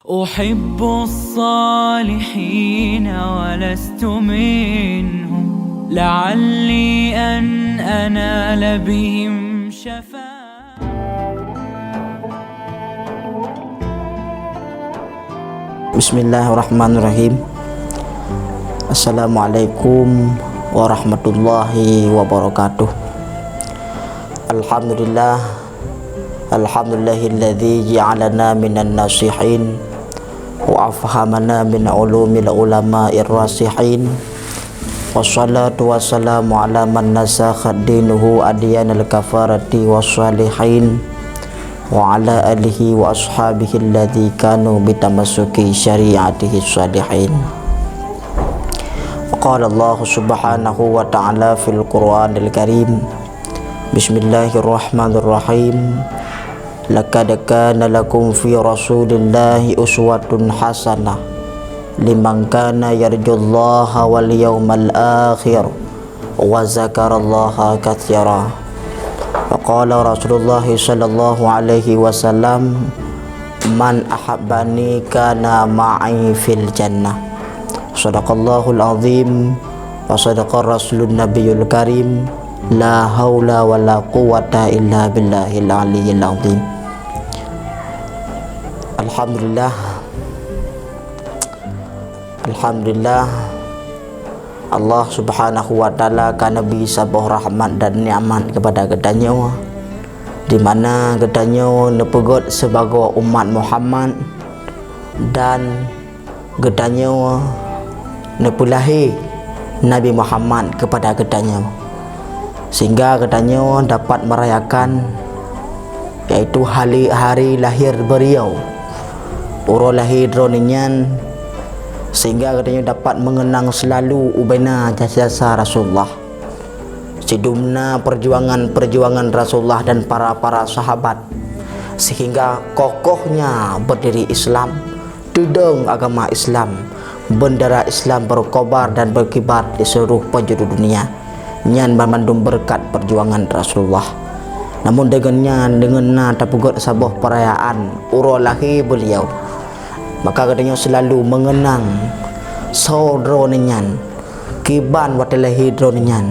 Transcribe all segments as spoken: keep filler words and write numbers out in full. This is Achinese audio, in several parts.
أحب الصالحين ولست منهم، لعلي أن أنال بهم شفاعة. Bismillahirrahmanirrahim. Assalamualaikum warahmatullahi wabarakatuh. Alhamdulillah. Alhamdulillahilladzi ja'alana minan nasihin wa afhamana min ulumil ulama'ir rasihin. Wassalatu wassalamu ala man nasakhat dinuhu adyanal kafarati wassalihin, wa ala alihi wa ashabihi alladzi kanu bitamassuki syari'atihi shalihin. Qala Allah subhanahu wa ta'ala fil Qur'anil Karim. Bismillahirrahmanirrahim. Laqad kana lakum fi Rasulillahi uswatun hasanah liman kana yarjullaha wal yawmal akhir wa zakarallaha katsira. Wa qala Rasulullah sallallahu alaihi wasallam, "Man ahabbani kana ma'i fil jannah." Sadaqallahul azim wa sadaqa rasulun nabiyul karim. La haula wa la quwwata illa billahil aliyyil azim. Alhamdulillah. Alhamdulillah. Allah Subhanahu wa Ta'ala ka neubri saboh rahmat dan nikmat keupada geutanyoe, di mana geutanyoe neupeugét sibagoe umat Muhammad dan geutanyoe neupeulahé Nabi Muhammad keupada geutanyoe, sehingga geutanyoe dapat merayakan, yaitu hali, hari lahir beliau. Uroe lahé droeneuh nyan, sehingga geutanyoe dapat mengenang selalu ubena jasa-jasa Rasulullah. Sidum na perjuangan-perjuangan Rasulullah dan para-para sahabat, sehingga kokohnya berdiri Islam, teudong agama Islam, bendera Islam berkobar dan berkibar di seluruh penjuru dunia. Nyan banmandum beureukat perjuangan Rasulullah. Namun deungon nyan, deungon na tapeugét saboh peurayaan uroe lahé beliau, maka geutanyoe selalu mengenang soe droeneuh nyan, kiban watée lahé droeneuh nyan,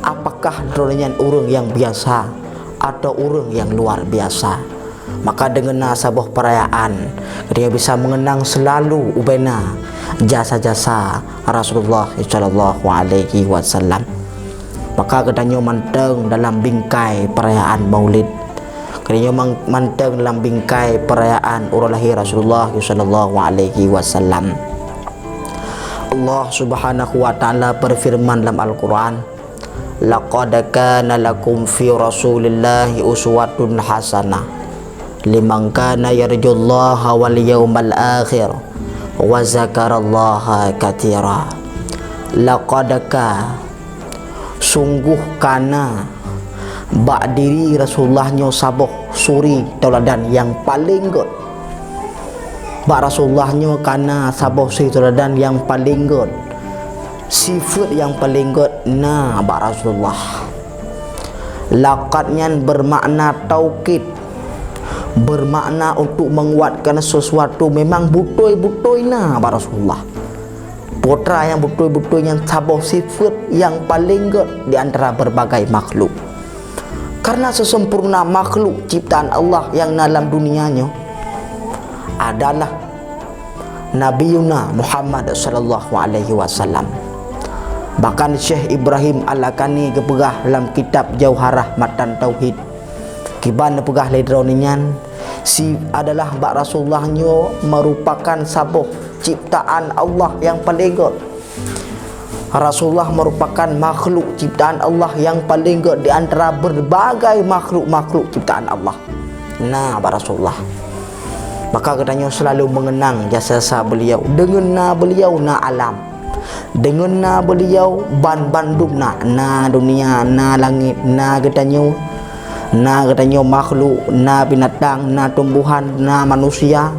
apakah droeneuh nyan ureuëng nyang biasa atau ureuëng nyang luar biasa. Maka deungon na saboh peurayaan, geutanyoe bisa mengenang selalu ubena jasa-jasa Rasulullah sallallahu alaihi wasallam. Maka geutanyoe mantong dalam bingkai peurayaan Maulid. Geutanyoe man-, mantong dalam bingkai peurayaan uroe lahé Rasulullah sallallahu alaihi wasallam. Allah Subhanahu wa Ta'ala berfirman dalam Al-Quran, "Laqad kana lakum fi Rasulillahi uswatun hasanah liman kana yarjullaha wal yawmal akhir wa zakarallaha katsira." Laqad ka, sungguh kana, bak diri Rasulullah nyoe saboh suri teuladan nyang paleng gét. Bak Rasulullah nyoe kana saboh suri teuladan nyang paleng gét. Sifeuet nyang paleng gét na bak Rasulullah. Laqad nyan bermakna taukid, bermakna untuk menguatkan sesuatu, memang beutôi-beutôi na bak Rasulullah. Peue nyang beutôi-beutôi nyan saboh sifeuet nyang paleng gét di antara berbagai makhluk. Karena sesempurna makhluk ciptaan Allah nyang na lam dunia nyoe adalah Nabiyuna Muhammad sallallahu alaihi wasallam. Bahkan Syekh Ibrahim Al-Lakani geupeugah lam kitab Jauharah Matan Tauhid, kiban neupeugah lé droeneuh nyan, si adalah bak Rasulullah nyoe merupakan saboh ciptaan Allah nyang paleng gét. Rasulullah merupakan makhluk ciptaan Allah nyang paleng gét di antara berbagai makhluk-makhluk ciptaan Allah. Na bak Rasulullah. Maka geutanyoe selalu mengenang jasa-jasa beliau. Deungon na beliau na alam. Deungon na beliau ban-bandum na, na dunia, na langét, na geutanyoe, na geutanyoe makhluk, na binatang, na tumbuhan, na manusia,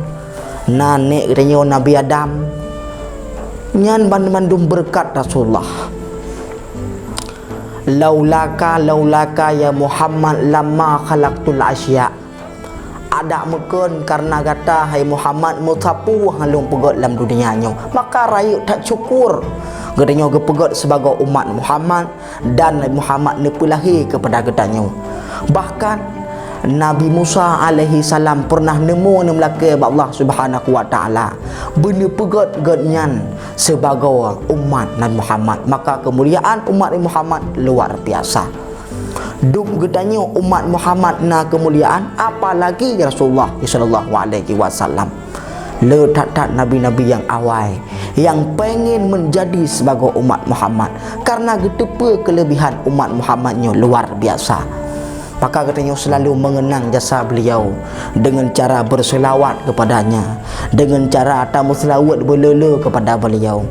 na nék geutanyoe Nabi Adam. Nyan banmandum beureukat Rasulullah. Laulaka, laulaka ya Muhammad lama khalaqtul asya. Adak meukon kareuna gata, hai Muhammad, meusapeue nyang lôn peugét lam dunia nyoe. Maka rayeuk that syukur geutanyoe geupeugét sibagoe umat Muhammad dan Nabi Muhammad neupeulahé keupada geutanyoe. Bahkan Nabi Musa alaihi salam pernah neumoe neumeulakée bak Allah Subhanahu wa Taala, beuneupeugét geuhnyan sibagoe umat Nabi Muhammad. Maka keumuliaan umat Nabi Muhammad luar biasa. Dum geutanyoe umat Muhammad na keumuliaan, apalagi Rasulullah sallallahu alaihi wasallam. Le that-that nabi-nabi nyang awai nyang pengen menjadi sibagoe umat Muhammad, kareuna geuteupeue keulebihan umat Muhammad nyoe luar biasa. Maka geutanyoe selalu mengenang jasa beliau dengan cara berselawat kepadanya, dengan cara tameuseulaweuet beuleu-leu kepada beliau.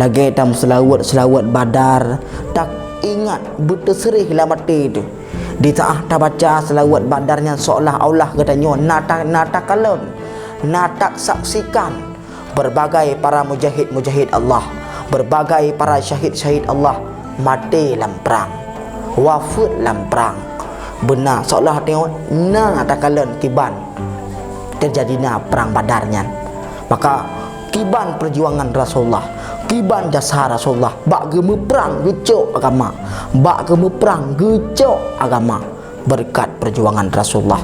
Lagée tameuseulaweuet seulaweuet Badar, tak ingat beuteuseureh lam até teuh. Di saát tabaca seulaweuet Badar nyan, seolah-olah geutanyoe na ta-, na takalon, na tasaksikan berbagai para mujahid-mujahid Allah, berbagai para syahid-syahid Allah maté lam prang, wafeuet lam prang. Beuna seolah tanyoe na takalon kiban teujadi na prang Badar nyan. Maka kiban peujuangan Rasulullah, kiban jasa Rasulullah bak geumeuprang geucok agama, bak geumeuprang geucok agama berkat peujuangan Rasulullah.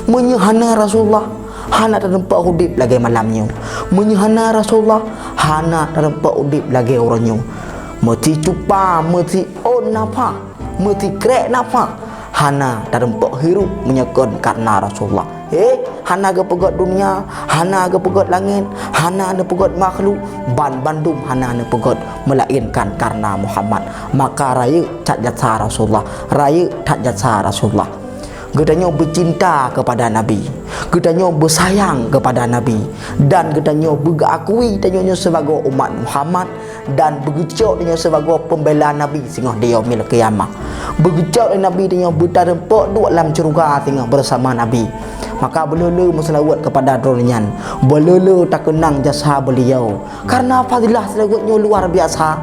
Meunyoe hana Rasulullah, hana tateumpat udeb lagée malam nyoe. Meunyoe hana Rasulullah, hana tateumpat udeb lagée uroe nyoe. Meusicupa, meusiôn nafah, meusikrek nafah, hana tateumpat hirup meunyoe kon kareuna Rasulullah. Eh, hana geupeugét dunia, hana geupeugét langét, hana neupeugét makhluk, ban bandum hana neupeugét meulainkan kareuna Muhammad. Maka rayeuk that jasa Rasulullah, rayeuk that jasa Rasulullah. Geutanyoe beucinta kepada Nabi, geutanyoe beusayang kepada Nabi, dan geutanyoe beuakui tanyoe nyoe sibagoe umat Muhammad, dan beugeucok tanyoe sibagoe peumbela Nabi singoh di Yaumil Qiyamah. Beugeucok lé Nabi tanyoe beutareumpok duek lam syeuruga singoh beusama Nabi. Maka beuleu-leu meuseulaweuet kepada droe nyan, beuleu-leu takeunang jasa beliau. Karena fadilah seulaweuet nyoe luar biasa.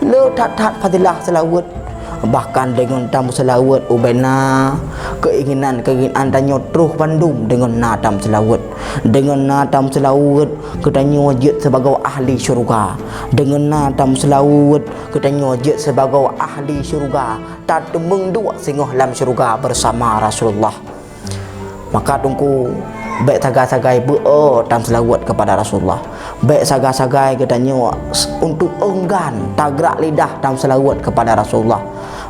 Le that-that fadilah seulaweuet. Bahkan deungon tameuseulaweuet ubena, keinginan-keinginan tanyoe troh bandum deungon na tameuseulaweuet. Deungon na tameuseulaweuet, geutanyoe jeuet sibagoe ahli syeuruga. Deungon na tameuseulaweuet, geutanyoe jeuet sibagoe ahli syeuruga, tateumeung duek singoh lam syeuruga beusama Rasulullah. Maka Teungku, bék sagai-sagai beu-o tameuseulaweuet kepada Rasulullah. Bék sagai-sagai geutanyoe s-, untuk enggan tagrak lidah tameuseulaweuet kepada Rasulullah.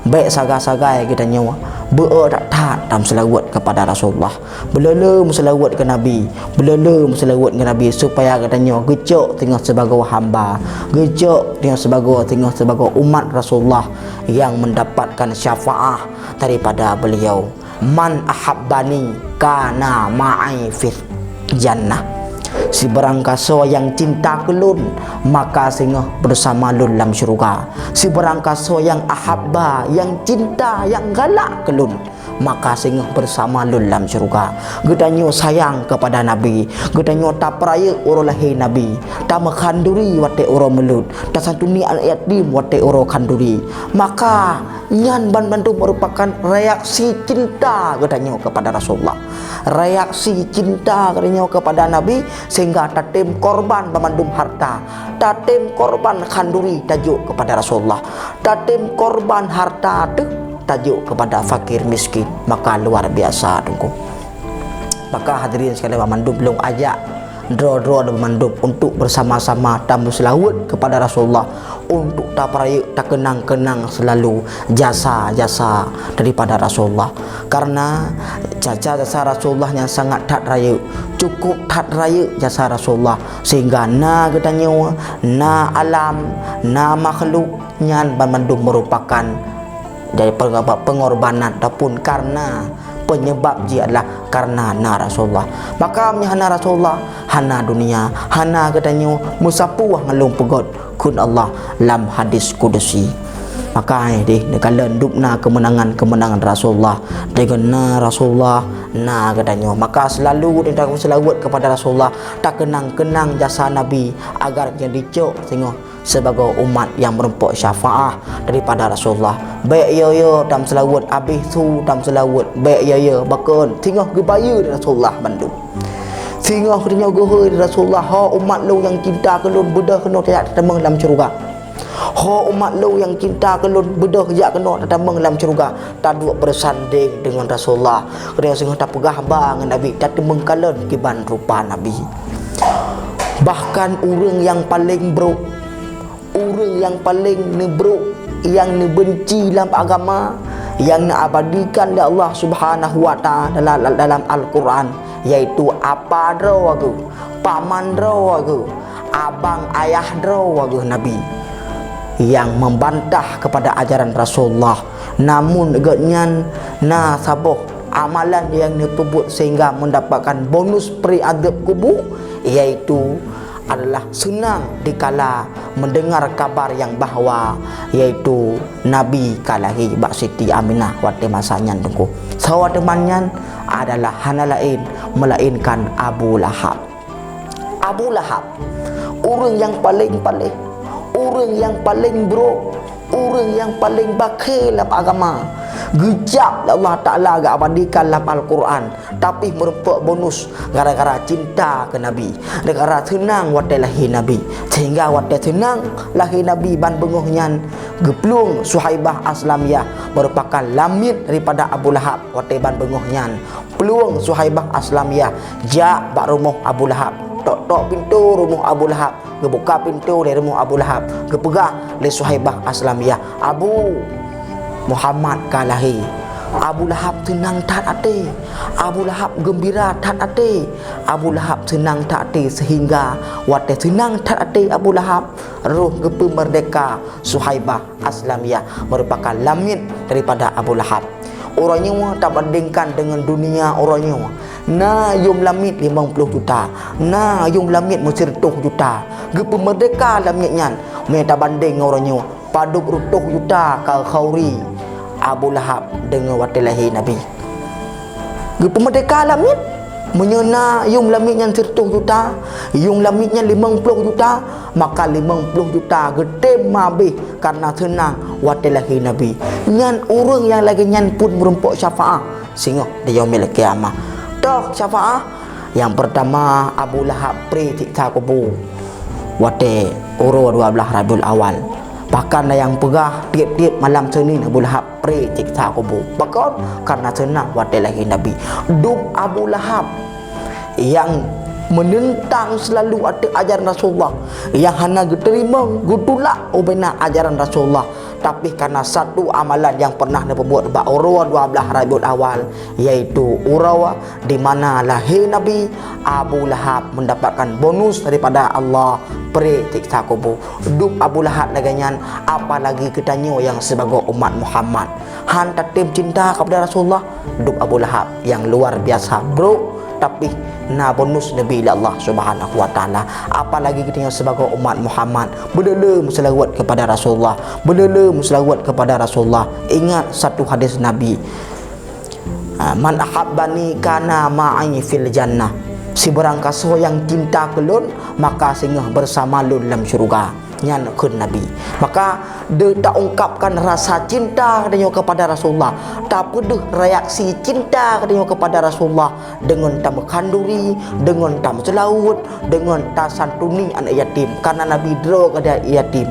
Bék sagai-sagai geutanyoe beu-o that-that tameuseulaweuet kepada Rasulullah. Beuleu-leu meuseulaweuet keu Nabi, beuleu-leu meuseulaweuet keu Nabi, supaya geutanyoe geucok singoh sibagoe hamba, geucok singoh sibagoe, singoh sibagoe umat Rasulullah nyang mendapatkan syafaat daripada beliau. "Man ahabbani kana ma'i fil jannah." Sibarang kasoe nyang cinta keu lôn, maka singoh beusama lôn lam syeuruga. Sibarang kasoe nyang ahabba, nyang cinta, nyang galak keu lôn, maka singoh beusama lôn lam syeuruga. Geutanyoe sayang kepada Nabi, geutanyoe tapeurayeuk uroe lahé Nabi, tameukhanduri watée uroe meuleuet, tasantuni aneuk yatim watée uroe khanduri. Maka nyan ban mandum meurupakan reaksi cinta geutanyoe kepada Rasulullah. Reaksi cinta geutanyoe kepada Nabi, sehingga tatem korban banmandum harta, tatem korban khanduri tajok kepada Rasulullah, tatem korban harta teuh tajok kepada fakir miskin. Maka luar biasa, Teungku. Maka hadirin sekalian, banmandum lôn ajak droe-droe dan banmandum untuk bersama-sama tameuseulaweuet kepada Rasulullah, untuk tapeurayeuk, takeunang-keunang selalu jasa-jasa daripada Rasulullah. Karena jasa-jasa Rasulullah nyan sangat that rayeuk, cukup that rayeuk jasa Rasulullah, sehingga na geutanyoe, na alam, na makhluk nyan banmandum merupakan dari pengorba-, pengorbanan ataupun karena penyebab jih adalah karena na Rasulullah. Maka meunyoe hana Rasulullah, hana dunia, hana geutanyoe, meusapeue nyang lôn peugét kheun Allah lam hadis kudusi. Maka, eh, deh, neukalon dum na keumeunangan-keumeunangan Rasulullah. Deungon na Rasulullah, na geutanyoe. Maka selalu taseulaweuet kepada Rasulullah, takeunang-keunang jasa Nabi agar geutanyoe dicok singoh sibagoe umat nyang meurumpok syafaah daripada Rasulullah. Bék yo-yo tamseulaweuet, abéh su tamseulaweuet, bék yo-yo, pakon singoh geubayeue Rasulullah bandum. Singoh geutanyoe geuhôi Rasulullah, "Ho umat lôn nyang cinta keu lôn, beudôh keunoe tajak tatamong lam syeuruga. Ho umat lôn nyang cinta keu lôn, beudôh jak keunoe tatamong lam syeuruga." Taduek beusandeng deungon Rasulullah. Geutanyoe singoh tapeugah haba ngon Nabi, tateumeung kalon kiban rupa Nabi. Bahkan ureuëng nyang paleng brok, ureuëng nyang paleng neubrok, nyang neubenci lam agama, nyang neuabadikan lé Allah Subhanahu wa Ta'ala dalam, dalam Al-Quran, yaitu apa droe geuh, paman droe geuh, abang ayah droe geuh Nabi, nyang membantah kepada ajaran Rasulullah. Namun geuhnyan na saboh amalan nyang neupeubuet sehingga mendapatkan bonus pri azab kubur, yaitu adalah seunang dikala mendengar kabar nyang bahwa, yaitu Nabi ka lahé bak Siti Aminah watée masa nyan teungku. Sawa teuma nyan adalah hana laén melainkan Abu Lahab. Abu Lahab, ureuëng nyang paleng paleh, ureuëng nyang paleng brok, ureuëng nyang paleng bakhé lam agama, geujak lé Allah Ta'ala geuabadikan lam Al-Quran, tapi meurumpok bonus gara-gara cinta keu Nabi, gara-gara seunang watée lahé Nabi. Sehingga watée seunang lahé Nabi ban beungoh nyan, geuplueng Suhaibah Aslamiyah, merupakan lamiet daripada Abu Lahab watée ban beungoh nyan. Plueng Suhaibah Aslamiyah jak bak rumoh Abu Lahab. Tok-tok pintoe rumoh Abu Lahab, geubuka pintoe lé rumoh Abu Lahab, geupeugah lé Suhaibah Aslamiyah, "Abu, Muhammad ka lahé." Abu Lahab seunang that até. Abu Lahab geumbira that até. Abu Lahab seunang that até sehingga watée seunang that até Abu Lahab, roh geupeumeurdeka Suhaibah Aslamiyah merupakan lamiet daripada Abu Lahab. Uroe nyoe tabandingkan deungon dunia uroe nyoe, na yum lamiet limong ploh juta, na yum lamiet meusi reutôh juta. Geupeumeurdeka lamiet nyan, meunyoe tabandeng ngon uroe nyoe, padub reutôh juta ka khauri Abu Lahab deungon watée lahé Nabi. Geupeumeurdeka lamiet, meunyoe na yum lamiet nyan sireutôh juta, yum lamiet nyan limong ploh juta, maka limong ploh juta geutem meuhabéh kareuna seunang watée lahé Nabi. Nyan ureuëng nyang lagée nyan pun meurumpok syafaah singoh di Yaumil Qiyamah. Toh syafaah? Nyang peurtama, Abu Lahab pré siksa kubu watée uroe dua blaih Rabiul Awal. Bahkan na nyang peugah tieb-tieb malam Seunin Abu Lahab pré siksa kubu. Pakon? Kareuna seunang watée lahé Nabi. Dum Abu Lahab nyang meuneuntang seulalu ateueh ajaran Rasulullah, nyang hana geuteurimong, geutulak ubena ajaran Rasulullah, tapi kareuna satu amalan nyang pernah neupeubuet bak uroe dua blaih Rabiul Awal, yaitu uroe di mana lahé Nabi, Abu Lahab mendapatkan bonus daripada Allah, pré siksa kubu. Dum Abu Lahab lagée nyan, apalagi geutanyoe nyang sibagoe umat Muhammad. Han tatem cinta kepada Rasulullah, dum Abu Lahab nyang luar biasa brok, tapi na bonus neubi lé Allah Subhanahu wa Ta'ala. Apalagi geutanyoe sibagoe umat Muhammad, beuleu-leu meuseulaweuet kepada Rasulullah, beuleu-leu meuseulaweuet kepada Rasulullah. Ingat satu hadis Nabi, "Man ahabbani kana ma'i fil jannah." Sibarang kasoe nyang cinta keu lôn, maka singoh bersama lôn lam syeuruga. Nyan kheun Nabi. Maka, deuh taungkapkan rasa cinta geutanyoe kepada Rasulullah, tapeudeuh reaksi cinta geutanyoe kepada Rasulullah deungon tameukhanduri, deungon tameuseulaweuet, deungon tasantuni aneuk yatim. Kareuna Nabi droe keudeh yatim.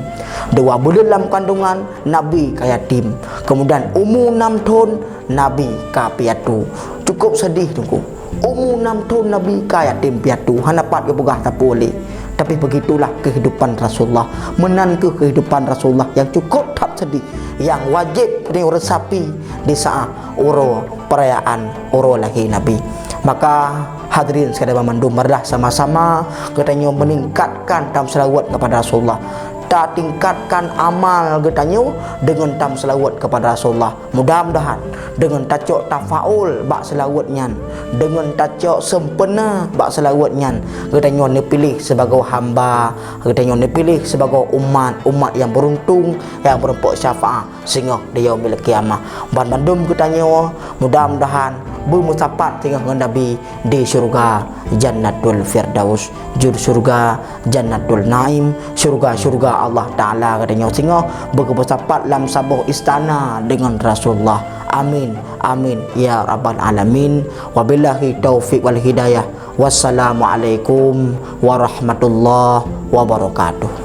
Dua buleuen lam kandungan, Nabi ka yatim. Kemudian umu nam thon, Nabi ka piatu. Cukup sedih teungku. Umu nam thon Nabi ka yatim piatu, hana pat geupeugah sapeue lé. Tapi begitulah kehidupan Rasulullah. Meunan keuh kehidupan Rasulullah nyang cukup that sedih, nyang wajéb geutanyoe resapi di saat uroe perayaan uroe lahé Nabi. Maka hadirin sekalian banmandum, marilah sama-sama geutanyoe meningkatkan tameuseulaweuet kepada Rasulullah. Tatingkatkan amal geutanyoe deungon tameuseulaweuet kepada Rasulullah. Mudah-mudahan deungon tacok tafaul bak seulaweuet nyan, deungon tacok sempurna bak seulaweuet nyan, geutanyoe neupiléh sibagoe hamba, geutanyoe neupiléh sibagoe umat, umat nyang beuruntung, nyang meurumpok syafaat singoh di Yaumil Qiyamah. Banmandum geutanyoe, mudah-mudahan beumeusapat singoh ngon Nabi di syurga Jannatul Firdaus, jur syurga Jannatul Naim, syurga-syurga Allah Taala geutanyoe singoh beumeusapat lam saboh istana deungon Rasulullah. Amin, amin ya rabbal alamin. Wabillahi taufiq wal hidayah. Wassalamualaikum warahmatullahi wabarakatuh.